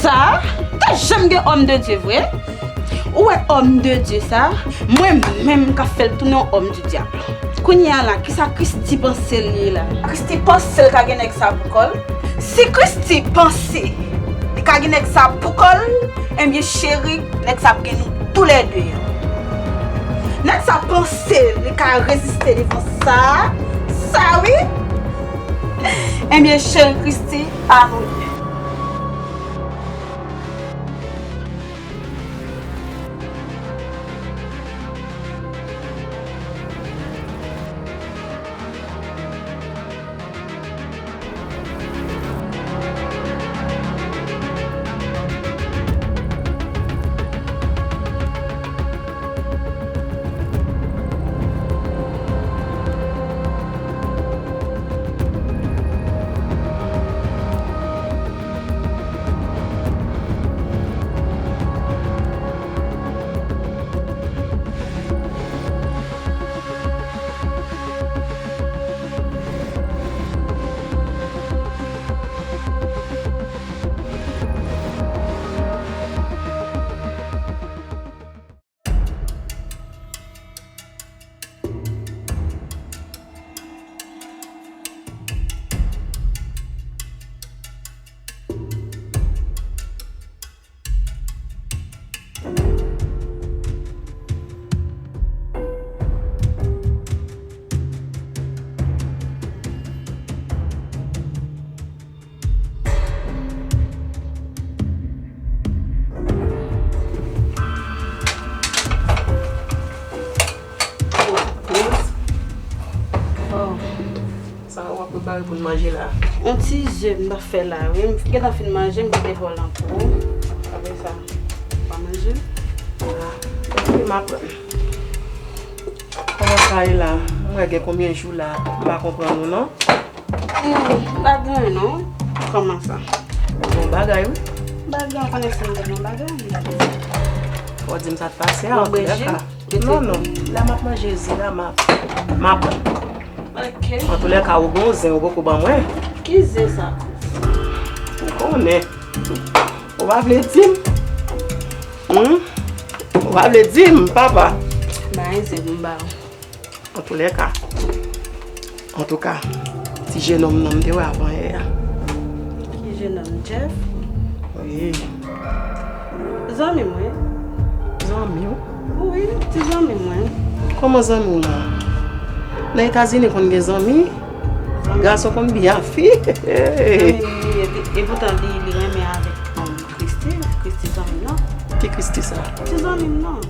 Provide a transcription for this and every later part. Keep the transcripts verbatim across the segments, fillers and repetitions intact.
Ah, pa janm gen òm de Dye vre. Ou wè òm de Dye sa, mwen menm m ka fè l tounen yon òm di dyab. Kounye a la, kisa Christy panse l ye la? Christy panse l ka gen nèg sa pou kò l? Si Christy panse li ka gen nèg sa pou kò l, ebyen cheri, nèg sa ap gen nou toulède. Nèg sa panse li ka reziste devan sa, sa wi. Ebyen cheri, Christy, a nou ye. Oh. Sa w ap prepare pou n manje la? Yon ti ze m t ap fè la, wi. M gentan fin manje, m kite bòl an pou ou. Apre sa, w a manje? Ah, ok, m ap pran. Kòman sa ye la? M wè gen konbyen jou la, m pa konprann ou non. Hmm, m pa gen anyen non. Kòman sa? Bon bagay wi. M pa gen anyen, konnen si m gen yon bagay. Fò w di m sa k pase a, antoulèka. Non, non. La m ap manje ze la, m ap, m ap. Ok. Antoulèka, ou gon zen, ou poko ban mwen. Ki ze sa? Ou konnen. Ou pa vle di m? Hmm? Ou pa vle di m, papa? Ba yon zen pou m ba ou. Antoulèka. Antouka, ti jenòm nan m te wè avanyè a. Ki jenòm? Jeff? Wi. Zanmi m, wi. Zanmi w? Wi, ti zanmi m, wi. Kòman zanmi w la? Nan Etazini konn gen zanmi? Zanmi. Gason konn byen ak fi. Zanmi m, wi, epi, epoutan li, li renmen avèk, um, Christy, Christy zanmi m nan. Ki Christy sa? Ti zanmi m nan.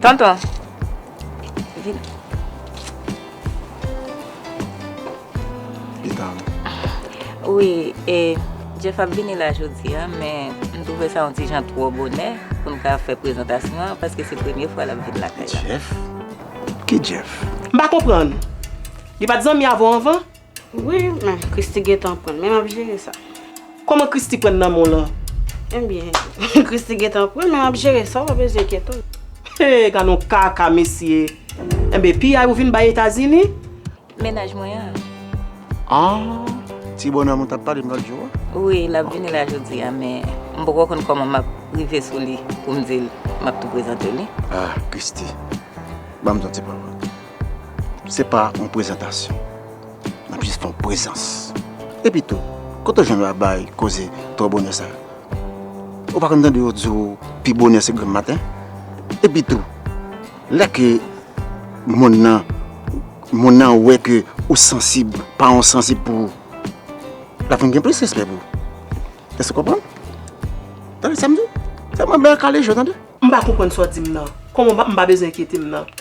Tonton. Vin. Li ta. Wi, e, Jeff ap vini la jodi a, men m twouve sa yon ti jan twò bonè pou n ka fè prezantasyon an, paske se premye fwa l ap vin lakay la. Jeff? Ki Jeff? M pa konprann. Li pa t zanmi avè w anvan? Wi, men Christy gentan pran l, men m ap jere sa. Kòman Christy pran l nan men w lan? Ebyen, Christy gentan pran l, men m ap jere sa, w pa bezwen enkyete w. Hey, gad yon kaka, mesye. Enben, piyay ou vin bay Etazini? Mennaj mwen an. Ah, ti bonè m ou t ap pale m lòt jou a? Wi, l ap vini la jodi a, men m poko konn kòman m ap rive sou li pou m di l m ap tou prezante li. Ah, Christy, ban m di w ti pawòl. Se pa yon prezantasyon. N ap jis fè yon prezans. Epi tou, kote w jwenn w ap bay koze twò bonè sa? Ou pa konn tande yo di w pi bonè se granm maten? Epi tou, lè ke moun nan, moun nan wè ke ou sansib, paran w sansib pou ou, l ap vin gen plis respè pou ou. Èske w konprann? Tande sa m di w? Fè mwen bèl kale je w, tande? M pa konprann sa w di m nan. Kòman m pa, m pa bezwen enkyete m nan?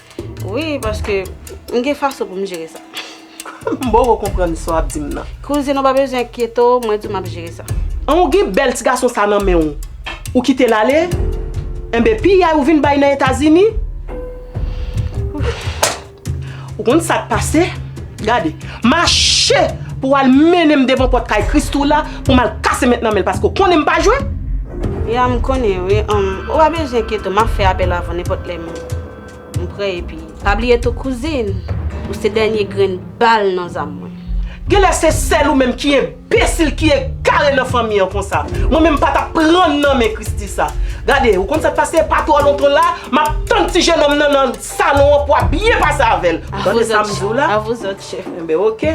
Wi, paske m gen fason pou m jere sa. M poko konprann sa w ap di m nan. Kouzin, ou pa bezwen enkyete w, mwen di w m ap jere sa. An, ou gen bèl ti gason sa nan men w. Ou kite l ale? Enben, piyay ou vin bay nan Etazini? Ou konn sa k pase? Gade, mache pou w al mennen m devan pòt kay Christoo la pou m al kase met nan men l, paske w konnen m pa jwe. Ya, m konnen, wi. Ann, ou pa bezwen enkyete w, m ap fè apèl avè w nenpòt lè m, m prè, epi pa bliye tou, kouzin, ou se dènye grenn bal nan zam mwen. Genlè se sèl ou menm ki enbesil, ki egare nan fanmi an konsa. Mwen menm m pa t ap pran nan men Christoo sa. Gade, ou konn sa k pase, pa twò lontan la, m ap tann ti jenòm nan nan salon an pou w ap byen pase avè l. Ou tande sa m di w la? À vous autres, chef. Enben, oke.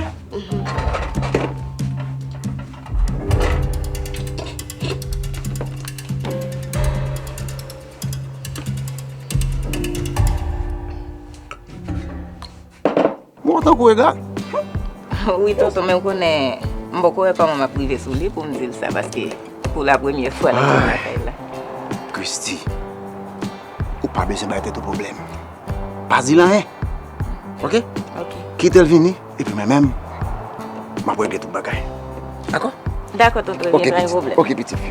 Bon, tankou ega. Wi, tonton, men w konnen, m poko wè kòman m ap rive sou li pou m di l sa, paske pou la premyè fwa nan lakay la. Christoo, ou pa bezwen bay tèt ou pwoblèm. Pa di l anyen. Oke? Oke. Kite l vini, epi mwen menm, m ap regle tout bagay. Dakò? Dakò, tonton, oke, pa gen pwoblèm. Oke, pitit fi.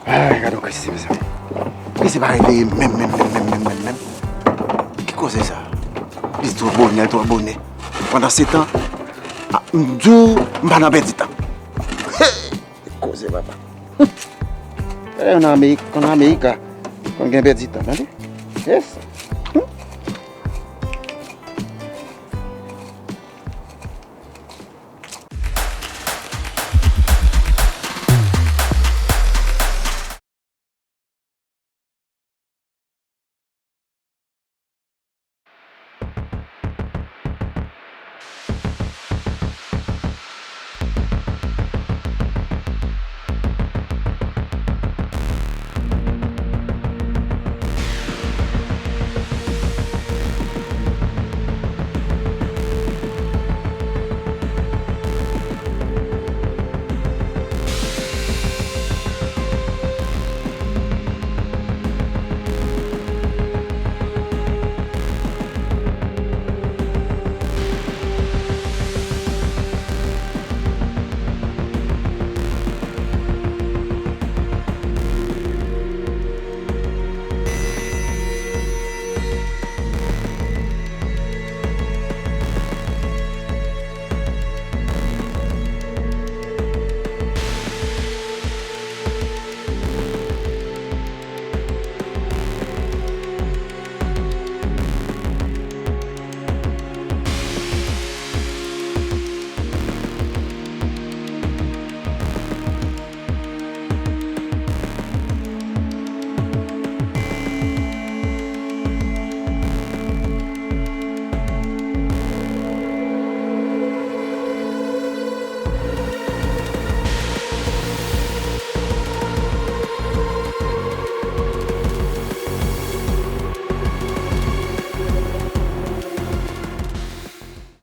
Ay, gade yon Christoo, mezanmi. Christoo pa reveye menm, menm, menm. Ki koze sa? Li twò bonè, twò bonè. Pandan se tan, a, m di w, m pa nan pèdi tan. Hey! Koze papa. Hey, an Amerik, an Amerika, konn gen pèdi tan, tande? Yes.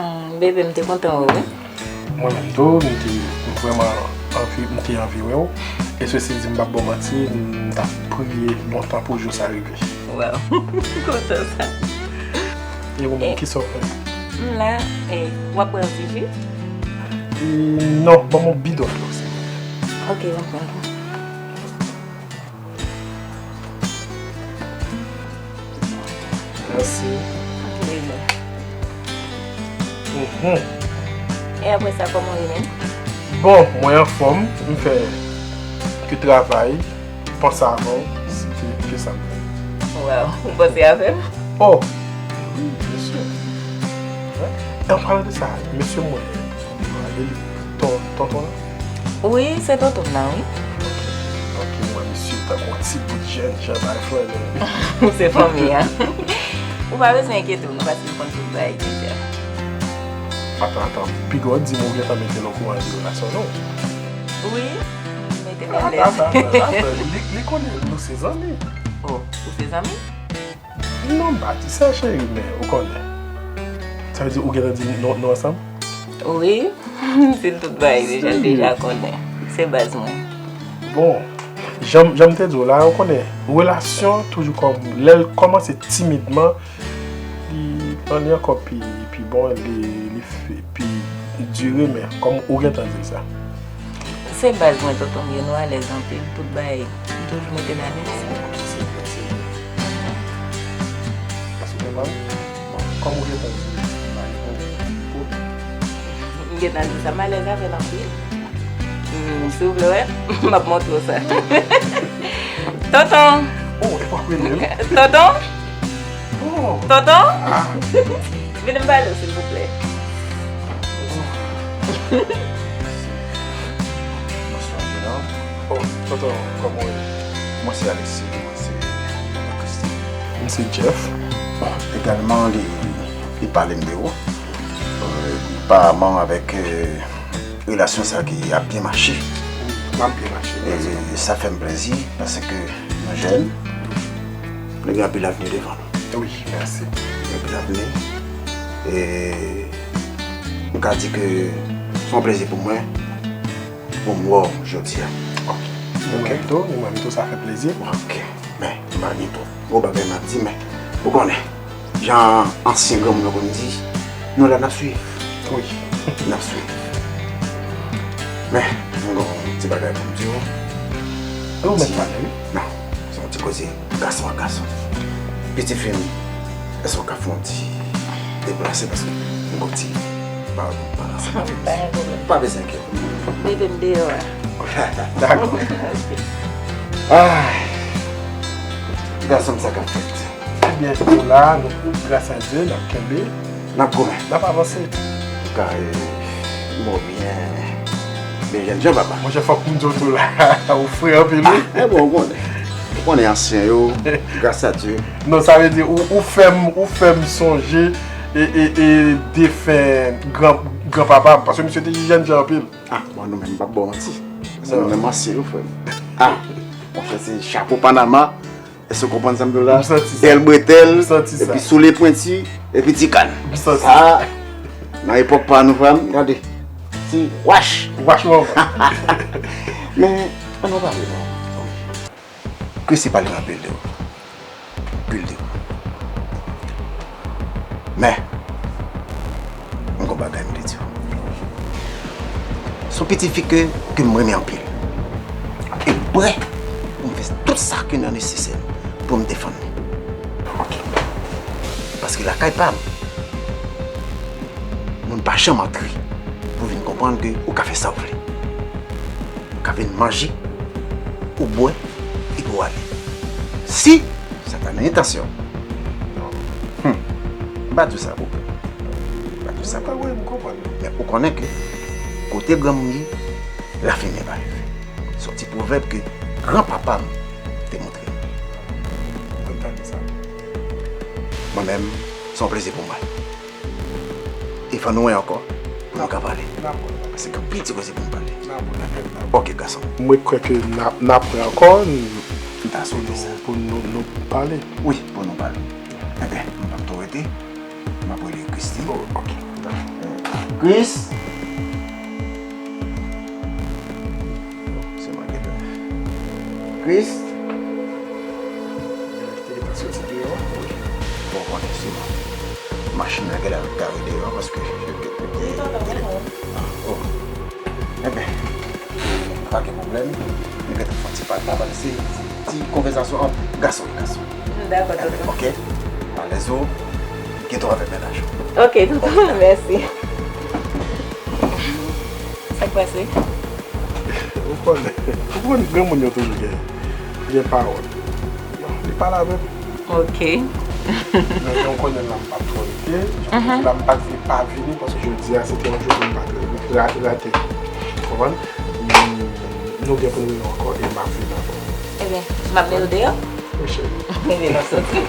Hmm, bebe, m te kontan wè w, wi. Mwen menm tou, m te, m vrèman anvi, m te anvi wè w. E sesi di, m p ap ba w manti, m t ap priye lontan pou jou sa rive. Waw, m kontan sa. E ou menm, kisa w fè? M la, e, w ap pran yon ti ji? E, non, ban m yon bidon dlo, silvouplè. Ok, m ap pran. Mèsi. Ak plezi. Mhm. E apre sa, kòman w ye menm? Bon, mwen anfòm, m fè ke travay, panse avè w, se ke, ke sa m fè. Waw, ou panse avè m? Oh! Wi, byen si. Wi. E an palan de sa, mesye mwen, e li ton, tonton lan? Wi, se tonton m nan, wi. Ok, mwen, misye tankou yon ti bout jènjan bay frè l. Se fanmi an. Ou pa bezwen enkyete w, non, paske m konn tout bagay deja. Atann, atann. Piga w di m ou gentan mete l okouran de relasyon nou. Wi, m met Li, li konnen nou se zanmi. Oh, ou se zanmi? Non, m pa di sa, cheri, men ou konnen. Sa vle di ou gentan di nou, nou ansanm? Wi, m di l tout bagay deja, l deja konnen. Se baz mwen. Bon, jan, jan m te di w la, ou konnen, relasyon toujou kòm, lè l kòmanse timidman, li, li ankò pi, pi bon, li, li pi dire, men kòm ou gentan di l sa. Se baz mwen, tonton, m ye nou alèz anpil, tout bagay, m toujou mete n alèz. Paske ou konprann? Bon, kòm ou gentan di, m pa gen pwoblèm. M gentan di sa, m alèz avè l anpil. Hmm, si w vle wè, m ap montre w sa. Tonton! Oh, e pa rele l. Tonton! Oh! Tonton! Ah. Vin m pale w, silvouplè. Bonswa, Junior. Oh, tonton, kòman w ye? Mwen se Alexis, mwen se tonton Christy. Mwen se Jeff. Bon, egalman, li, li pale m de ou. Euh, li pa manm avèk, euh, relasyon sa ki ap byen mache. L ap byen mache, e sa fè m plezi, paske nou jèn, nou gen anpil avni devan nou. Wi, mèsi. Anpil avni. E m ka di ke se yon plezi pou mwen, pou m wè w jodi a. Ok. Ni mwen tou, ni mwen tou, sa fè plezi. Ok. Men, m pa gen twòp gwo bagay m ap di, men ou konnen, jan ansyen granmoun yo konn di, nou la n ap swiv. Wi. N ap swiv. Men, m gen yon ti bagay pou m di w. E ou mèt pale, wi. Non, se yon ti koze gason ak gason. Pitit fi m, èske w ka fè yon ti deplase paske m gen yon ti pawòl pou m pale ansanm avè w? Pa gen pwoblèm. Pa bezwen enkyete. Mete m deyò a. Dakò. Ay. Gason m, sa k ap fèt? Ebyen, nou la, nou, gras a Dye, n ap kenbe. N ap goumen. N ap avanse. Antouka, e, bon, byen, byen jènjan, papa. Monchè, fòk m di w tou la, ou fre anpil, wi. Ah, e bon, ou konnen. Ou konnen ansyen yo, gras a Dye. Non, sa vle di, ou, ou fè m, ou fè m sonje, e, e, e, defen gran, granpapa m, paske misye te jènjan anpil. Ah, bon, nou menm, m p ap ba w manti. Se nou menm ansyen yo, frè m. Ah, monchè, se chapo Panama, èske w konprann sa m di w la? M santi sa. Bèl bretèl, m santi sa, epi soulye pwenti, epi ti kann. M santi sa. Sa, nan epòk pa nou, frè m, gade. Ti wach. Wach, mwen. Men, ann nou pale, non. Christy pale m anpil de ou. Anpil de ou. Men, m gon bagay m vle di w. Se yon pitit fi ke, ke m renmen anpil. E m prè pou m fè tout sa ke nan nesesè pou m defann li. Ok. Paske lakay pa m, moun pa janm antre pou vin konprann ke ou ka fè sa w vle. Ou ka vin manje, ou bwè, epi w ale. Si sa ta nan entansyon, hmm, m pa di w sa pou ou. M pa di w sa pou ou. Wi, m konprann. Men ou konnen ke kote granmoun ye, lafimen pa leve. Se yon ti pwovèb ke granpapa m te montre m. Mwen tande sa. Mwen menm, se yon plezi pou mwen. E fò nou wè ankò, pou nou ka pale. N ap wè. Paske gen anpil ti koze pou nou pale. N ap wè, n ap wè. Ok, gason. Mwen kwè ke n ap, n ap wè ankò, n-, pou nou, pou nou, nou pale. Wi, pou nou pale. Enben, m p ap twò rete. M ap rele Christy. Oh, ok. Chris! Se mwen ki lè. Chris? Te gentan soti deyò. Wi. Bon, konnen se machin nan genlè ap gare deyò paske genlè. Ah, oh. Enben, pa gen pwoblèm. Nou gentan fè yon ti pale, pale, se ti konvèsasyon ant gason ak gason. Dakò, tonton. Ok? Alèz ou, gentan avèk mennaj ou. Ok, tonton, mèsi. Sa k pase? Ou konnen, ou konnen granmoun yo toujou gen, gen pawòl. Bon, li pale avè m. Ok. Men jan w konnen la m p ap twò rete. Jan m te di la m pa t vle pa vini paske jodi a se te yon jou pou m pa t ra-, rate. Ou konprann? Nou gen pou n reyini ankò e m ap vini ankò. Ebyen, m ap mete w deyò? Wi, cheri. Ebyen, n ap soti.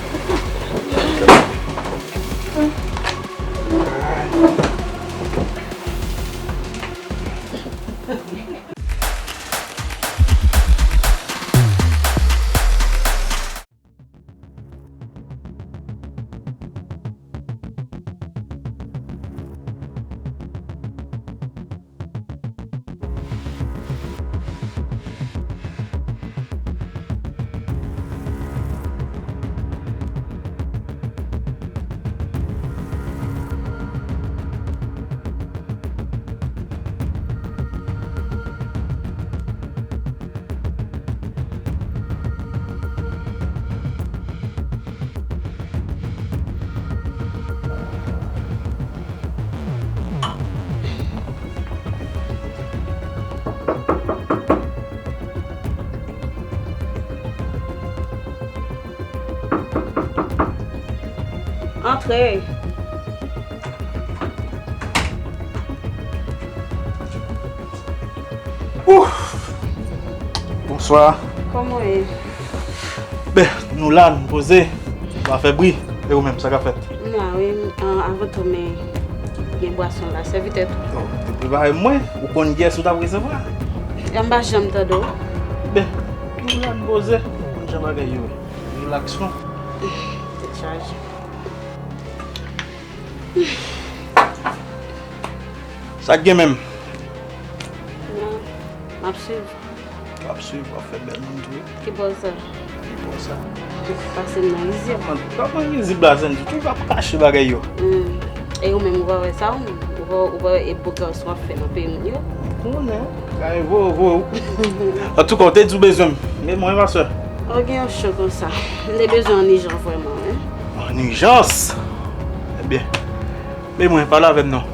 Frè. Ouf! Bonswa. Kòman w ye? Ben, nou la, nou poze. Nou pa fè bri. E ou menm, sa k ap fèt? M la, wi. An, avan tou, men gen bwason la. Sèvitè tou. Oh, te prepare mwen. Ou konn kiyès ou t ap resevwa. M pa janm tande w. Ben, nou la, nou poze. Ou konn jan bagay yo ye. Relax non. Tèt chaje. Sa k gen menm? Non, m ap swiv. W ap swiv, w ap fè bèl moun tou wi. Ki bò sa? Ki bò sa? Pase m nan rizib. Kòman, kòman rizib la, Sandy? Toujou ap kache bagay yo. Hmm. E ou menm, ou pa wè sa, ou menm? Ou pa, ou pa wè e bo gason ap fè nan peyi moun yo? M konnen. Kay vo, vo. Antouka, w te di w bezwen m. Men mwen, ma sè. Ou gen yon cho konsa. M te bezwen w an ijan vrèman, wi. An ijans? Ebyen, men mwen, pale avè m non.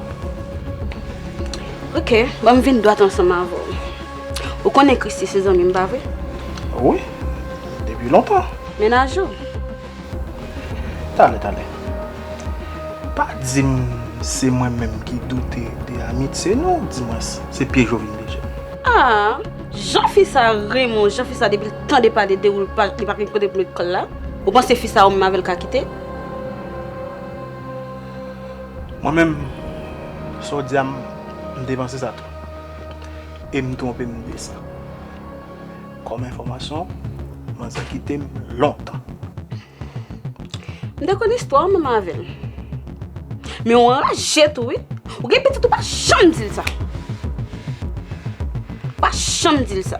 Ok, ban m vin dwat ansanm avè w. Ou konnen Christy se zanmi m, pa vre? Wi, depi lontan. Mennaj ou? Talè, talè. Pa di m se mwen menm ki doute de amitye nou, dimwens, se pye Jovin deja. Ah, jan fi sa renmen w, jan fi sa depi l tande pale de ou, li pa, li pa gen kote pou l met kò l la. Ou panse fi sa ou menm avè l ka kite? Mwen menm, sa w di a, m, m te panse sa tou. E m twonpe m de sa. Kòm enfòmasyon, manzè kite m lontan. M te konn istwa w menm avè l. Men w anraje tou wi. Ou gen pitit ou pa janm di l sa. Pa janm di l sa.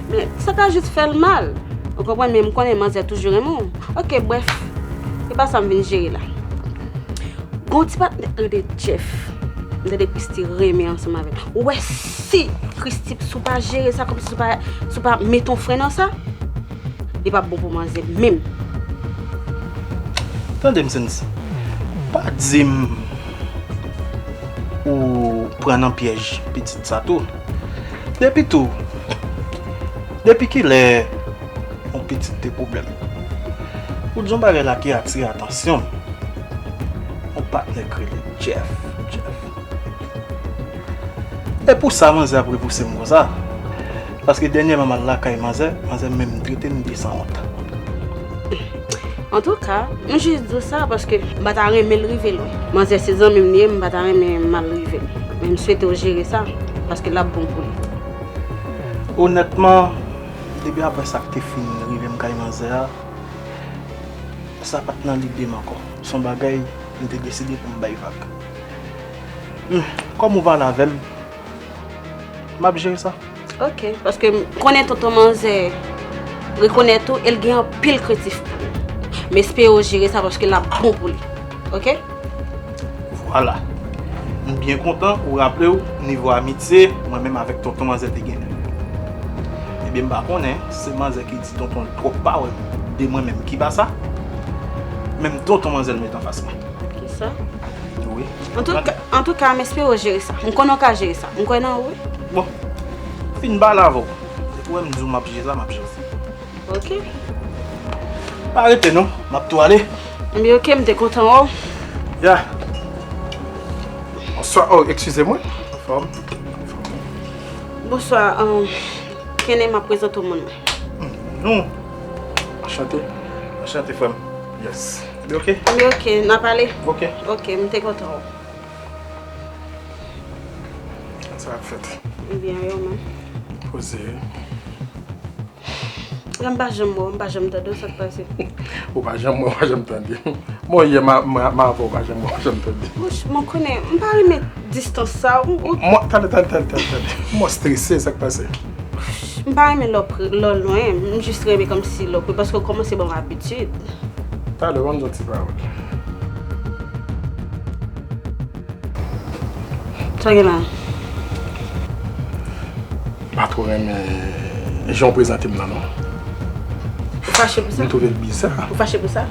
Men sa ta jis fè l mal. Ou konprann, men m konnen manzè toujou renmen w. Ok, brèf. Se pa sa m vin jere la. Gon ti patnè k rele Jeff. M tande Christy renmen ansanm avè l. Ou wè si Christy, si w pa jere sa kòmsi, si w pa, si w pa mete yon fren nan sa, li p ap bon pou manzè menm. Tande m, Sandy. Pa di m ou pran nan pyèj pitit sa tou. Depi tou, depi kilè yon pitit te pwoblèm? Ou di yon bagay la ki atire atansyon m. Yon patnè k rele Jeff. Jeff. E pou sa manzè ap repouse m konsa? Paske dènyèman m al lakay manzè, manzè menm trete m de sanwont. Antouka, m jis di w sa paske m pa ta renmen l rive lwen. Manzè se zanmi m li ye, m pa ta renmen mal rive l. Men m swete w jere sa, paske l ap bon pou li. Onètman, depi apre sa k te fin rive m kay manzè a, sa pa t nan lide m ankò. Se yon bagay m te deside pou m bay vag. Hmm, kòm ou pale avè m, m ap jere sa. Ok, paske m konnen tonton manzè rekonèt ou e l gen anpil krentif pou ou. M espere w jere sa paske l ap bon pou li. Ok? Vwala. M byen kontan ou raple w nivo amitye mwen menm avèk tonton manzè te genyen. Ebyen, m pa konnen, se manzè ki di tonton l twòp pawòl de mwen menm ki pa sa. Menm tonton manzè l met anfas mwen. Kisa? Wi. Antouka, antouka, m espere w jere sa. M konnen w ka jere sa. M kwè nan ou, wi. Bon, fin pale avè w. Depi w wè m di w m ap jere sa, m ap jere sa. Ok. Pa rete non, m ap tou ale. Ebyen, ok, m te kontan wè w. Ya. Bonswa, oh, eskize mwen. Anfòm. Bonswa, um, Kenny, m ap prezante w moun mwen. Non. Anchante. Anchante, frè m. Yes. Ebyen, ok. Ebyen, ok, n a pale. Ok. Ok, m te kontan wè w. Sa ap fèt? Ebyen, yo menm. Poze. Lè m pa janm wè w, m pa janm tande w, sa k pase? Ou pa janm wè, ou pa janm tande. Mwen yè m a, m a, m a avè w, ou pa janm wè, ou pa janm tande. Wouch, mwen konnen, m pa renmen distans sa, ou, ou Mwen, tande, tande, tande, tande, tande. Mwen strese, sa k pase? M pa renmen lè w pre, lè w lwen, m jis renmen kòmsi lè w pre, paske w kòmanse ban m abitid. Talè, ban m di yon ti pawòl. Sa gen la? M pa twò renmen jan w prezante m nan, non. Ou fache pou sa? M twouve l biza. Ou fache pou sa?